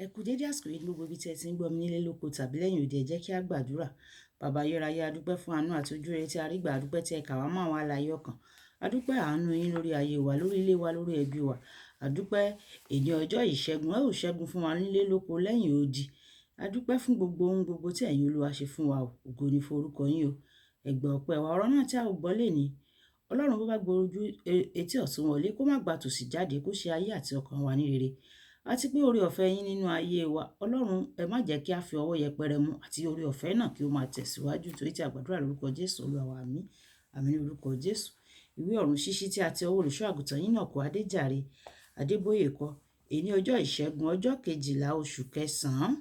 Ẹ kú dédé àsìkò yìí ní gbogbo ibi tí ẹ ti ń gbọ́ mi nílé lóko tàbí lẹ́yìn odi. Ẹ jẹ́ kí á gbàdúrà. Bàbá ayérayé, a dúpẹ́ fún àánú àti ojú rere tí a rí gbà. A dúpẹ́ tí ẹ kà wá mọ́ àwọn alààyè ọkàn. A dúpẹ́ àánú yín lórí ayé wa, lórí ilé wa, lórí ẹbí wa. A dúpẹ́ èní ọjọ́ ìṣẹ́gun. Ẹ ó ṣẹ́gun fún wa nílé lóko lẹ́yìn odi. A dúpẹ́ fún gbogbo ohun gbogbo tí ẹ̀yin Olúwa ṣe fún wa o. Ògo ni fún orúkọ yín o. Ẹ gba ọpẹ́ wa. Ọ̀rọ̀ náà tí a ò gbọ́ lénìí, Ọlọ́run bó bá gbojú etí ọ̀tún wọlé, kó má gba tòsì jáde, kó ṣe ayé àti ọkàn wa ní rere. Àti pé oore ọ̀fẹ́ yín nínú ayé wa, Ọlọ́run, ẹ má jẹ́ kí a fi ọwọ́ yẹpẹrẹ mú, àti oore ọ̀fẹ́ náà kí ó máa tẹ̀síwájú, torí tí a gbàdúrà lórúkọ Jésù Olúwa wa. Àmín. Àmín ní orúkọ Jésù. Ìwé ọ̀run ṣíṣí tí a ti ọwọ́ olùṣọ́ àgùntàn yín náà kọ, Adéjàre Adébóyè kọ. Èní ọjọ́ ìṣẹ́gun, ọjọ́ 12 oṣù kẹsàn-án.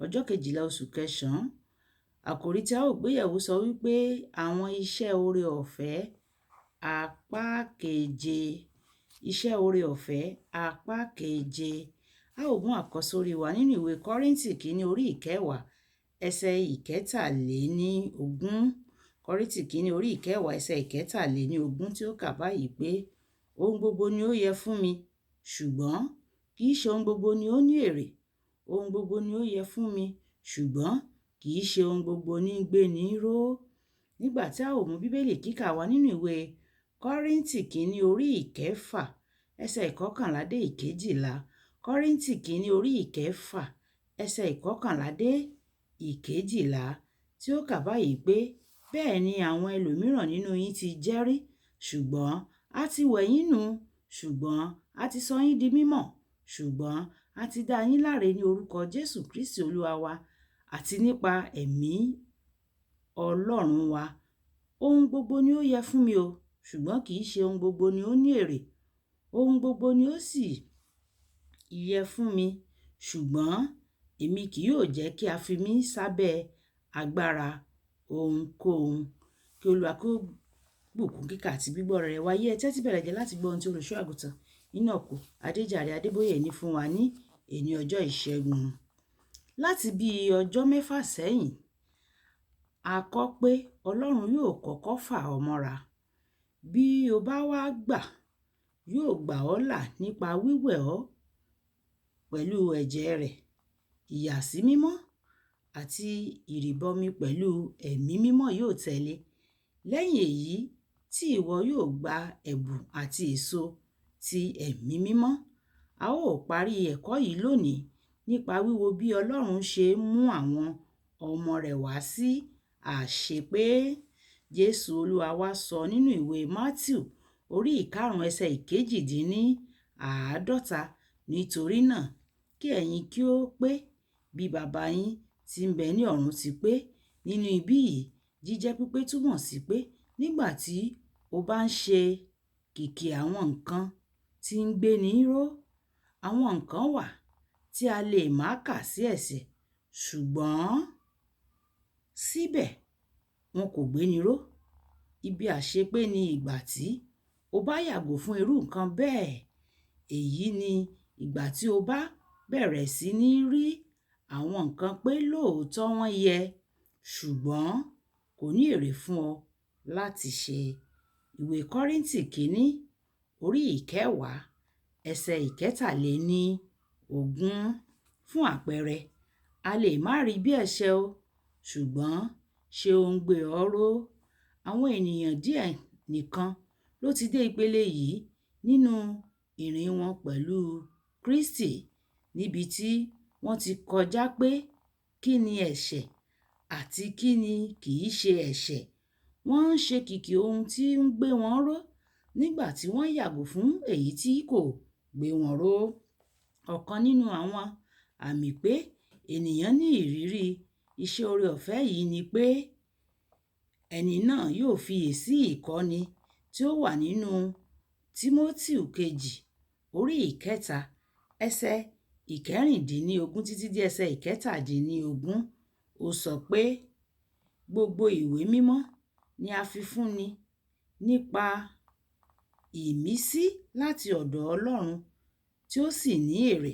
Ọjọ́ 12 oṣù kẹsàn-án. Àkòrí tí a ó gbéyẹ̀wò sọ wípé àwọn iṣẹ́ oore ọ̀fẹ́ apá keje. Iṣẹ́ oore ọ̀fẹ́ apá keje. A ó mú àkọ́sórí wa nínú ìwé Kọ́ríńtì kìíní orí 10 ẹsẹ̀ 23. Kọ́ríńtì kìíní orí 10 ẹsẹ̀ 23 tí ó kà báyìí pé, ohun gbogbo ni ó yẹ fún mi, ṣùgbọ́n kì í ṣe ohun gbogbo ni ó ní èrè. Ohun gbogbo ni ó yẹ fún mi, ṣùgbọ́n kì í ṣe ohun gbogbo ní ń gbé ní ró. Nígbà tí a ó mú Bíbélì kíkà wa nínú ìwé Kọ́ríńtì kìíní orí 6 ẹsẹ̀ 11 dé 12. Kọ́ríńtì kìíní orí 6 ẹsẹ̀ 11 dé 12 tí ó kà báyìí pé, bẹ́ẹ̀ ni àwọn ẹlòmíràn nínú yín ti jẹ́rí, ṣùgbọ́n a ti wẹ̀ yín nù, ṣùgbọ́n a ti sọ yín di mímọ́, ṣùgbọ́n a ti dá yín láre ní orúkọ Jésù Kristi Olúwa wa àti nípa ẹ̀mí Ọlọ́run wa. Ohun gbogbo ni ó yẹ fún mi o, ṣùgbọ́n kì í ṣe ohun gbogbo ni ó ní èrè. Ohun gbogbo ni ó sì yẹ fún mi, ṣùgbọ́n èmi kì yóò jẹ́ kí a fi mí sábẹ́ agbára ohunkóhun. Kí Olúwa kó bùkún kíkà àti gbígbọ́ rẹ̀ wáyé. Ẹ tẹ́tí bẹ̀rẹ̀ jẹ́ láti gbọ́ ohun tí olùṣọ́ àgùntàn Enoch Adéjàre Adébóyè ní fún wa ní èní ọjọ́ ìṣẹ́gun. Láti bí ọjọ́ 6 sẹ́yìn, a kọ́ pé Ọlọ́run yóò kọ́kọ́ fà ọ́ mọ́ra. Bí o bá wá gbà, yóò gbà ọ́ là nípa wíwẹ̀ ọ́ pẹ̀lú ẹ̀jẹ̀ rẹ̀, ìyàsímímọ́ àti ìrìbọmi pẹ̀lú ẹ̀mí mímọ́ yóò tẹ̀lé. Lẹ́yìn èyí tí ìwọ yóò gba ẹ̀bùn àti èso ti ẹ̀mí mímọ́. A ó parí ẹ̀kọ́ yìí lónìí nípa wíwo bí Ọlọ́run ṣe ń mú àwọn ọmọ rẹ̀ wá sí àṣepé. Jésù Olúwa wa sọ nínú ìwé Mátíù orí 5 ẹsẹ̀ 48, nítorí náà kí ẹ̀yin kí ó pé bí baba yín tí ń bẹ ní ọ̀run ti pé. Nínú ibí yìí, jíjẹ́ pípé túmọ̀ sí pé nígbà tí o bá ń ṣe kìkì àwọn nǹkan tí ń gbé ní ró, àwọn nǹkan wà tí a lè má kà sí ẹ̀ṣẹ̀, ṣùgbọ́n síbẹ̀ wọn kò gbé ní ró. Ibi àṣepé ni ìgbà tí o bá yàgò fún irú nǹkan bẹ́ẹ̀. Èyí ni ìgbà tí o bá bẹ̀rẹ̀ sí ní rí àwọn nǹkan pé lóòótọ́ wọ́n yẹ, ṣùgbọ́n kò ní èrè fún ọ láti ṣe. Ìwé Kọ́ríńtì kìíní orí 10 ẹsẹ̀ 23. Fún àpẹẹrẹ, a lè má rí bí ẹ̀ṣẹ̀ o, ṣùgbọ́n ṣé ó ń gbé ọ ró? Àwọn ènìyàn díẹ̀ nìkan ló ti dé ìpele yìí nínú ìrìn wọn pẹ̀lú Kristi, níbi tí wọ́n ti kọjá pé kí ni ẹ̀ṣẹ̀ àti kí ni kì í ṣe ẹ̀ṣẹ̀. Wọ́n ń ṣe kìkì ohun tí ń gbé wọn ró nígbà tí wọ́n yàgò fún èyí tí kò gbé wọn ró. Ọ̀kan nínú àwọn àmì pé ènìyàn ní ìrírí iṣẹ́ oore ọ̀fẹ́ yìí ni pé ẹni náà yóò fiyèsí ìkọ́ni tí ó wà nínú Tímótíù kejì orí 3 ẹsẹ̀ 16 títí dé ẹsẹ̀ 17. Ó sọ pé gbogbo ìwé mímọ́ ni a fi fúnni nípa ìmísí láti ọ̀dọ̀ Ọlọ́run tí ó sì ní èrè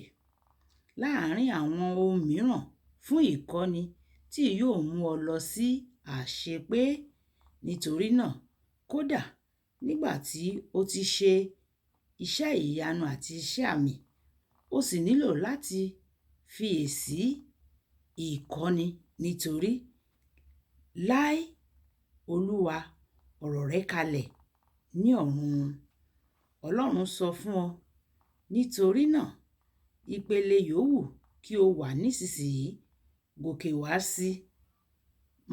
láàárín àwọn ohun mìíràn fún ìkọ́ni tí yóò mú ọ lọ sí àṣepé. Nítorí náà, kódà nígbà tí o ti ṣe iṣẹ́ ìyanu àti iṣẹ́ àmì, o sì nílò láti Fiyèsí ìkọ́ni nítorí láé Olúwa, ọ̀rọ̀ rẹ kalẹ̀ ní ọ̀run. Ọlọ́run sọ fún ọ. Nítorí náà, ìpele yòówù kí o wà nísinsìnyí, gòkè wá sí.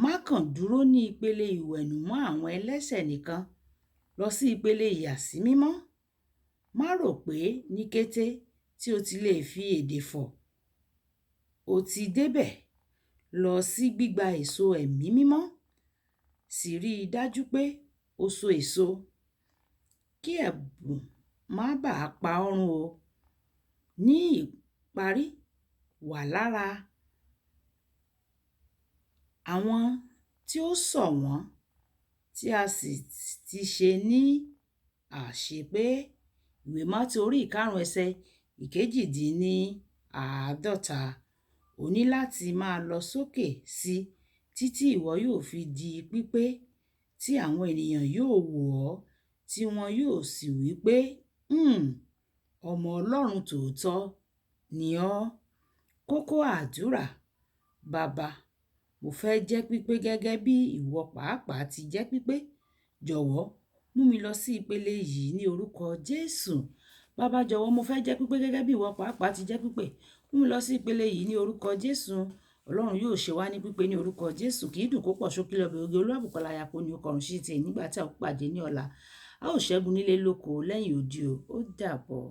Má kàn dúró ní ìpele ìwẹ̀nùmọ́ àwọn ẹlẹ́ṣẹ̀ nìkan. Lọ sí ìpele ìyàsímímọ́. Má rò pé ní kété tí o ti lè fi èdè fọ̀, o ti débẹ̀. Lọ sí gbígba èso Ẹ̀mí Mímọ́, sì rí i dájú pé o so èso. Kí ẹ̀bùn má bàa pa ọ́ run o. Ní ìparí, wà lára àwọn tí ó ṣọ̀wọ́n tí a sì ti ṣe ní àṣepé. Ìwé Mátíù orí ìkarùn-ún ẹsẹ̀ ìkejìdínníàádọ́ta. O ní láti máa lọ sókè sí títí ìwọ yóò fi di pípé, tí àwọn ènìyàn yóò wò ọ́ tí wọn yóò sì wí pé, "Hmm, ọmọ Ọlọ́run tòótọ́ ni ọ́." Kókó àdúrà. Baba, mo fẹ́ jẹ́ pípé gẹ́gẹ́ bí ìwọ pàápàá ti jẹ́ pípé. Jọ̀wọ́ mú mi lọ sí ìpele yìí ní orúkọ Jésù. Baba, jọ̀wọ́, mo fẹ́ jẹ́ pípé gẹ́gẹ́ bí ìwọ pàápàá ti jẹ́ pípé. Mú mi lọ sí ìpele yìí ní orúkọ Jésù. Ọlọ́run yóò ṣe wá ní pípé ní orúkọ Jésù. Kì í dùn kó pọ̀, ṣókí lọbẹ̀ oge. Olúwàbùkọ́lá Ayako ní ọkọ̀run sí ti nígbà tí a ó pàdé ní ọ̀la. A ó ṣẹ́gun nílé lóko lẹ́yìn odi o. Ó dàbọ̀.